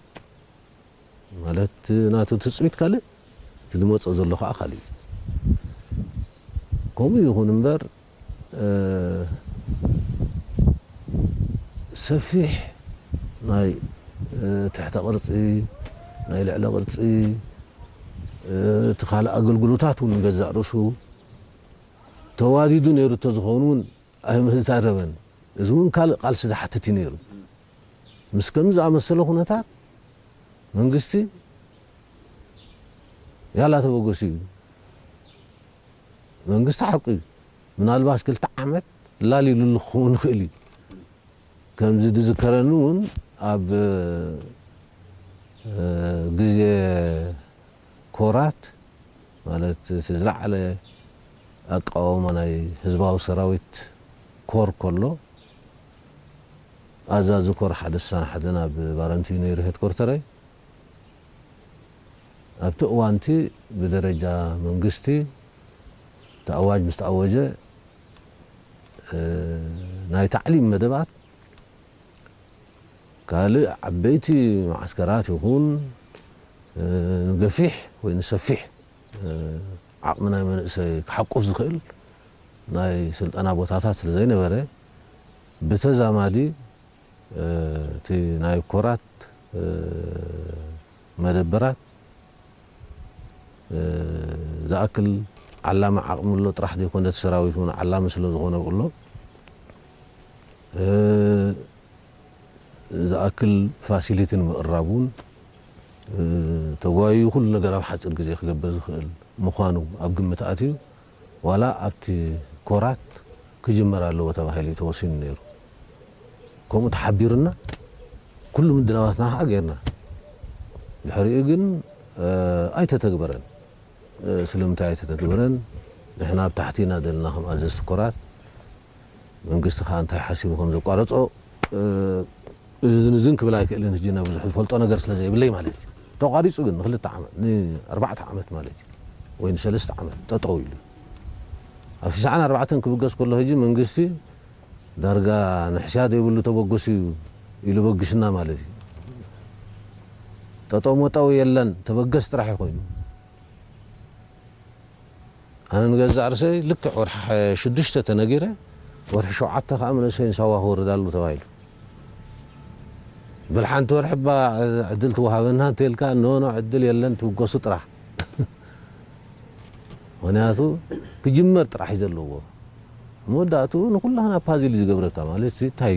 ማለት ናቱ ትጽቢት ካልእ፣ እቲ ዝመጾ ዘሎ ኸዓ ካልእ እዩ። ከምኡ ይኹን እምበር፣ እ፣ ሰፊሕ ናይ፣ እ፣ ትሕተ ቅርጺ፣ ናይ ልዕለ ቅርጺ፣ እ፣ እቲ ካልእ ኣገልግሎታት እውን ንገዛእ ርእሱ ተዋዲዱ ነይሩ እንተዝኸውን እውን ኣይምዛረበን። እዚ እውን ካልእ ቃልሲ ዝሓትት እዩ ነይሩ። ምስ ከምዚ ዝኣመሰለ ኩነታት መንግስቲ ያላ ተበገሱ እዩ። መንግስቲ ሓቁ እዩ። ምናልባት ክልተ ዓመት ላሊሉሉ ክኸውን ይኽእል እዩ። ከምዚ ዝዝከረኒ እውን ኣብ፣ እ፣ ግዜ ኮራት ማለት እቲ ዝለዓለ ኣቃውማ ናይ ህዝባዊ ሰራዊት ኮር ከሎ፣ ኣዛዚ ኮር ሓደ ስሳን ሓደን ኣብ ባረንትዩ ነይሩ ሄድኮርተረይ። ኣብቲ እዋንቲ ብደረጃ መንግስቲ እቲ ኣዋጅ ምስ ተኣወጀ፣ እ፣ ናይ ታዕሊም መደባት ካልእ ዓበይቲ መዓስከራት ይኹን፣ እ፣ ንገፊሕ ወይ ንሰፊሕ፣ እ፣ ዓቕሚ ናይ መንእሰይ ክሓቁፍ ዝኽእል ናይ ስልጠና ቦታታት ስለ ዘይነበረ፣ ብተዛማዲ፣ እ፣ እቲ ናይ ኮራት፣ እ፣ መደበራት፣ እ፣ ዝኣክል ዓላሚ ዓቕሚ ኣሎ ጥራሕ ዘይኮነ፣ እቲ ሰራዊት እውን ዓላሚ ስለ ዝኾነ ብሎ፣ እ፣ ዝኣክል ፋሲሊቲ ንምቕራብ እውን፣ እ፣ ተጓይዩ ኩሉ ነገር ኣብ ሓፂር ግዜ ክገብር ዝኽእል ምዃኑ ኣብ ግምት ኣትዩ፣ ዋላ ኣብቲ ኮራት ክጅመር ኣለዎ ተባሂሉ እዩ ተወሲኑ ነይሩ። ከምኡ ተሓቢርና ኩሉ ምድላዋትና ከዓ ጌርና። ድሕሪኡ ግን፣ እ፣ ኣይተተግበረን። እ፣ ስለምንታይ ኣይተተግበረን? ንሕና ኣብ ታሕቲ ኢና ዘለና ከም ኣዘዝቲ ኮራት። መንግስቲ ከዓ እንታይ ሓሲቡ ከም ዘቋረጾ፣ እ፣ እዝን እዝን ክብል ኣይክእልን። ሕጂ ነብዙሕ ዝፈልጦ ነገር ስለ ዘይብለይ ማለት እዩ። ተቋሪጹ ግን ንክልተ ዓመት፣ ንኣርባዕተ ዓመት ማለት እዩ፣ ወይ ንሰለስተ ዓመት ጠጠው ኢሉ። ኣብ ስሳን ኣርባዕተን ክብገስ ከሎ ሕጂ መንግስቲ ዳርጋ ንሕስያ ዘይብሉ ተበገሱ እዩ ኢሉ በጊሱና ማለት እዩ። ጠጠው መጠው የለን፣ ተበገስ ጥራሕ እዩ ኮይኑ። ኣነ ንገዛእ ርእሰይ ልክዕ ወርሒ ሽዱሽተ ተነጊረ፣ ወርሒ ሸውዓተ ከዓ መንእሰይ ንሳዋ ክወርድ ኣሎ ተባሂሉ። በል ሓንቲ ወርሒ እባ ዕድል ትወሃበና እንተልካ፣ ኖ ኖ፣ ዕድል የለን፣ ትብገሱ ጥራሕ። ምኽንያቱ ክጅመር ጥራሕ እዩ ዘለዎ። መወዳእትኡ ንኩላህና ፓዝል እዩ ዝገብረካ ማለት ሲ እንታይ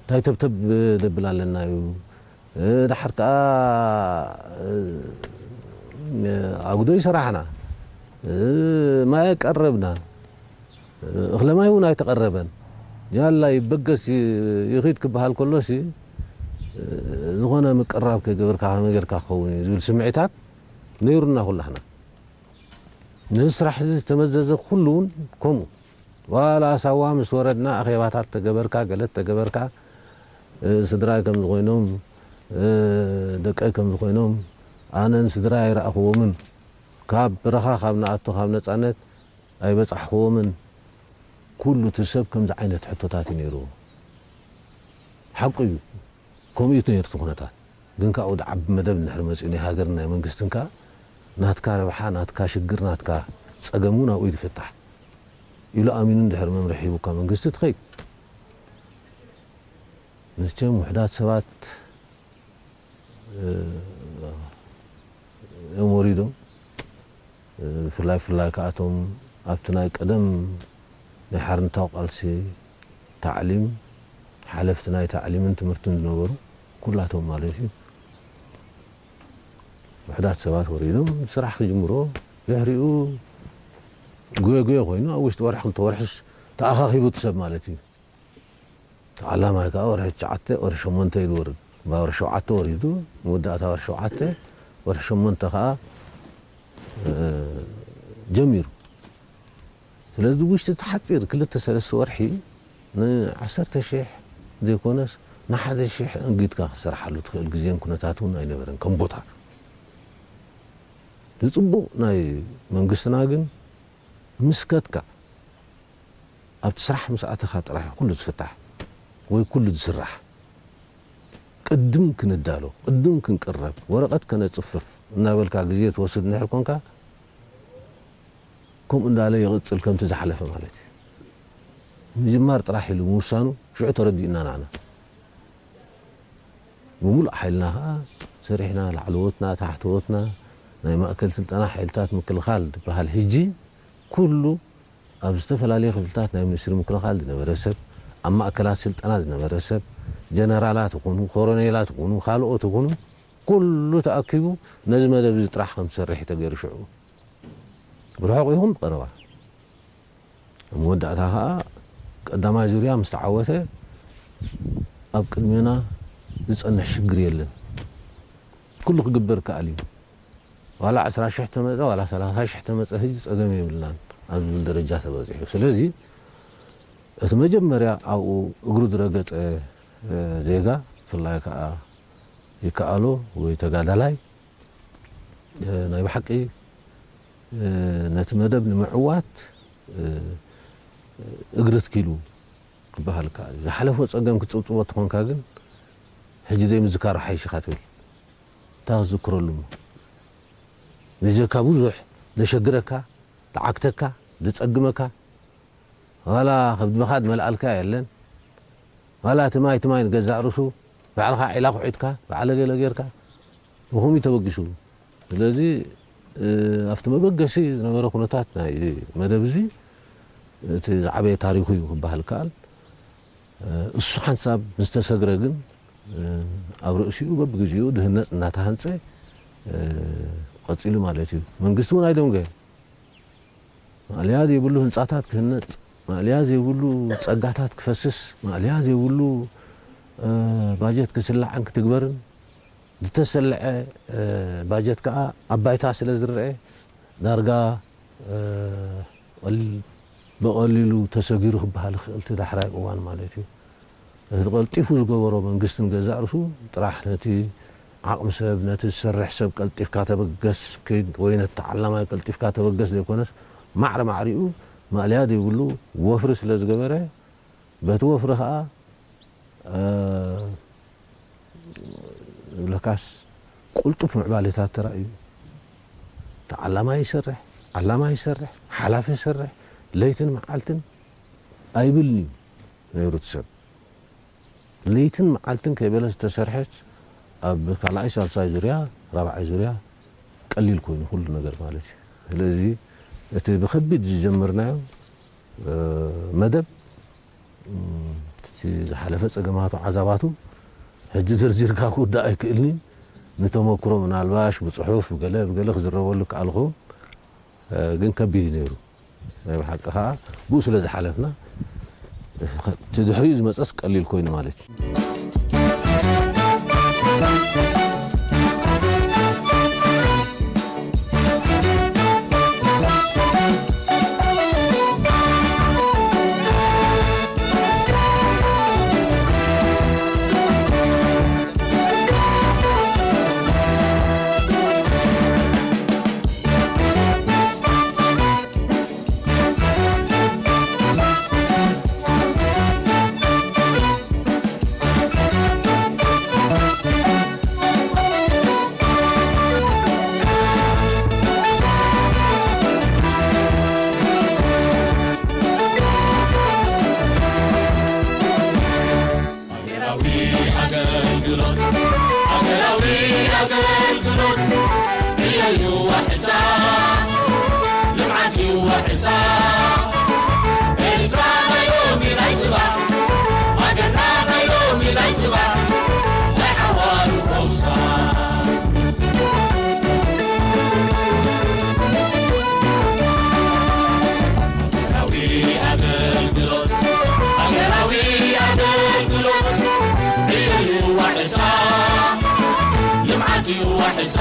እንታይ ተብተብ ደብል ኣለና እዩ። እ፣ ድሓር ከዓ፣ እ፣ ኣጉዶ ይሰራሕና፣ እ፣ ማይ ቀረብና፣ እ፣ እኽለ ማይ እውን ኣይተቐረበን። ያላ ይበገስ ይ-፣ ይኺድ ክበሃል ከሎሲ፣ እ፣ ዝኾነ ምቅራብ ከይገበርካ ከመይ ጌርካ ክኸውን እዩ ዝብል ስምዒታት ነይሩና ኩላህና። ነዚ ስራሕ እዚ ዝተመዘዘ ኩሉ እውን ከምኡ። ዋላ ሳዋ ምስ ወረድና ኣኼባታት ተገበርካ፣ ገለት ተገበርካ፣ እ፣ ስድራይ ከም ዝኾይኖም፣ እ፣ ደቀይ ከም ዝኾይኖም፣ ኣነን ስድራይ ኣይረኣኽዎምን። ካብ በረኻ ካብ ንኣቱ፣ ካብ ነጻነት ኣይበጻሕኽዎምን። ኩሉ እቲ ሰብ ከምዚ ዓይነት ሕቶታት እዩ ነይርዎ። ሓቁ እዩ። ከምኡ እዩ ነይሩ እቲ ኩነታት። ግን ካብኡ ዝዓቢ መደብ እንድሕር መጺኡ ናይ ሃገርን ናይ መንግስትን ከኣ ናትካ ረብሓ፣ ናትካ ሽግር፣ ናትካ ጸገም እውን ኣብኡ እዩ ዝፍታሕ። ኢሉ ኣሚኑ እንድሕር መምርሒ ሂቡካ መንግስቲ ትኸይድ። መቸም ውሑዳት ሰባት፣ እ፣ እዮም ወሪዶም። እ፣ ብፍላይ፣ ብፍላይ ከኣቶም ኣብቲ ናይ ቀደም ናይ ሓርነታዊ ቃልሲ ታዕሊም፣ ሓለፍቲ ናይ ታዕሊምን ትምህርትን ዝነበሩ ኩላቶም ማለት እዩ። ውሑዳት ሰባት ወሪዶም ስራሕ ክጅምሮ፣ ድሕሪኡ ጉየ ጉየ ኮይኑ ኣብ ውሽጢ ወርሒ ክልተ ወርሕስ ተኣኻኺቡ እቲ ሰብ ማለት እዩ። ተዓላማይ ከኣ ወርሒ ትሽዓተ፣ ወርሒ ሸሞንተ እዩ ዝወርድ። እምበኣር ወርሒ ሸውዓተ ወሪዱ፣ መወዳእታ ወርሒ ሸውዓተ፣ ወርሒ ሸሞንተ ከኣ፣ እ፣ ጀሚሩ። ስለዚ ውሽጢ እቲ ሓጺር ክልተ ሰለስተ ወርሒ ንዓሰርተ ሽሕ ዘይኮነስ ንሓደ ሽሕ ኣንጊድካ ክትሰርሓሉ ትኽእል ግዜን ኩነታት እውን ኣይነበረን ከም ቦታ። ዝጽቡቕ ናይ መንግስትና ግን ምስ ከድካ ኣብቲ ስራሕ ምስ ኣተኻ ጥራሕ ኩሉ ዝፍታሕ ወይ ኩሉ ዝስራሕ። ቅድም ክንዳሎ፣ ቅድም ክንቅረብ፣ ወረቐት ከነጽፍፍ እናበልካ ግዜ ትወስድ እንድሕር ኮንካ፣ ከምኡ እንዳለ ይቕጽል ከምቲ ዝሓለፈ ማለት እዩ። ምጅማር ጥራሕ ኢሉ ምውሳኑ ሽዑ ተረዲኡና ንዓና። ብምሉእ ሓይልና ኸኣ ሰሪሕና፣ ላዕለዎትና፣ ታሕተዎትና፣ ናይ ማእከል ስልጠና ሓይልታት ምክልኻል ዝበሃል ሕጂ ኩሉ ኣብ ዝተፈላለየ ክፍልታት ናይ ሚኒስትሪ ምክልኻል ዝነበረ ሰብ፣ ኣብ ማእከላት ስልጠና ዝነበረ ሰብ፣ ጀነራላት ይኹኑ፣ ኮሮኔላት ይኹኑ፣ ካልኦት ይኹኑ፣ ኩሉ ተኣኪቡ ነዚ መደብ እዚ ጥራሕ ከም ዝሰርሕ እዩ ተገይሩ ሽዑ። ብርሑቕ ይኹን ብቐረባ። ኣብ መወዳእታ ኸኣ ቀዳማይ ዙርያ ምስ ተዓወተ ኣብ ቅድሜና ዝጸንሕ ሽግር የለን። ኩሉ ክግበር ይከኣል እዩ። ዋላ ዕስራ ሽሕ ተመጸ፣ ዋላ ሰላሳ ሽሕ ተመጸ፣ ሕጂ ጸገም የብልናን ኣብ ዝብል ደረጃ ተበጺሑ። ስለዚ እቲ መጀመርያ ኣብኡ እግሩ ዝረገጸ፣ እ፣ ዜጋ፣ ብፍላይ ከኣ ይከኣሎ ወይ ተጋዳላይ፣ እ፣ ናይ ብሓቂ፣ እ፣ ነቲ መደብ ንምዕዋት፣ እ፣ እግሪ ኣትኪሉ ክበሃል ይከኣል እዩ። ዝሓለፎ ጸገም ክትጽብጽቦ ተኾንካ ግን፣ ሕጂ ዘይምዝካሩ ሓይሽ ኢኻ ትብል። እንታይ ክትዝክረሉ እሞ? ብጀካ ብዙሕ ዘሸግረካ፣ ዝዓግተካ፣ ዘጸግመካ፣ ዋላ ከብድኻ ዝመልኣልካ የለን። ዋላ እቲ ማይ፣ እቲ ማይ ንገዛእ ርእሱ ባዕልኻ ዒላ ኩዒትካ፣ ባዕለ ገለ ጌርካ፣ ብኸምኡ እዩ ተበጊሱ። ስለዚ፣ እ፣ ኣብቲ መበገሲ ዝነበረ ኩነታት ናይ መደብ እዚ፣ እቲ ዝዓበየ ታሪኹ እዩ ክበሃል ይከኣል። እ፣ እሱ ሓንሳብ ምስ ተሰግረ ግን፣ እ፣ ኣብ ርእሲኡ በብግዜኡ ድህነጽ እናተሃንጸ፣ እ፣ ቀጺሉ ማለት እዩ። መንግስቲ እውን ኣይደንጎየን። ማእለያ ዘይብሉ ህንጻታት ክህነጽ፣ ማእለያ ዘይብሉ ጸጋታት ክፈስስ፣ ማእለያ ዘይብሉ፣ እ፣ ባጀት ክስላዕን ክትግበርን፣ ዝተሰልዐ፣ እ፣ ባጀት ከኣ ኣብ ባይታ ስለ ዝረአ፣ ዳርጋ፣ እ፣ ቀል-፣ ብቐሊሉ ተሰጊሩ ክበሃል ይኽእል እቲ ዳሕራይ እዋን ማለት እዩ። እቲ ቀልጢፉ ዝገበሮ መንግስቲ ንገዛእ ርእሱ ጥራሕ ነቲ ዓቕሚ ሰብ፣ ነቲ ዝሰርሕ ሰብ ቀልጢፍካ ተበገስ ክድ-፣ ወይ ነቲ ተዓላማይ ቀልጢፍካ ተበገስ ዘይኮነስ፣ ማዕረ ማዕሪኡ ማእለያ ዘይብሉ ወፍሪ ስለ ዝገበረ፣ በቲ ወፍሪ ኸኣ፣ እ፣ ለካስ ቅልጡፍ ምዕባሌታት ተራእዩ። እቲ ዓላማ ይሰርሕ፣ ዓላማ ይሰርሕ፣ ሓላፊ ይሰርሕ፣ ለይትን መዓልትን ኣይብልን እዩ ነይሩ እቲ ሰብ። ለይትን መዓልትን ከይበለ ዝተሰርሐት ኣብ ካልኣይ፣ ሳልሳይ ዙርያ፣ ራብዓይ ዙርያ ቀሊል ኮይኑ ኩሉ ነገር ማለት እዩ። ስለዚ እቲ ብኸቢድ ዝጀመርናዮ፣ እ፣ መደብ፣ እም፣ እቲ ዝሓለፈ ጸገማቱ፣ ዓዛባቱ ሕጂ ዘርዚርካ ክውዳእ ኣይክእልን እዩ። ንተመክሮ ምናልባሽ ብጽሑፍ ብገለ ብገለ ክዝረበሉ ይከኣል ይኸውን፣ እ፣ ግን ከቢድ እዩ ነይሩ። ናይ ብሓቂ ኸዓ ብኡ ስለ ዝሓለፍና፣ እቲ ድሕሪኡ ዝመጸስ ቀሊል ኮይኑ ማለት እዩ። ሃገራዊ ኣገልግሎት፣ ሃገራዊ ኣገልግሎት፣ ዕዮ እዩ ዋሕሳ፣ ልምዓት እዩ ዋሕሳ። ኤርትራ ናይ ሎሚ ናይ ጽባሕ፣ ሃገርና ናይ ሎሚ ናይ ጽባሕ፣ ናይ ሓዋሩ ፈውሳ። ሃገራዊ ኣገልግሎት፣ ሃገራዊ ኣገልግሎት፣ ዕዮ እዩ ዋሕሳ፣ ልምዓት እዩ ዋሕሳ።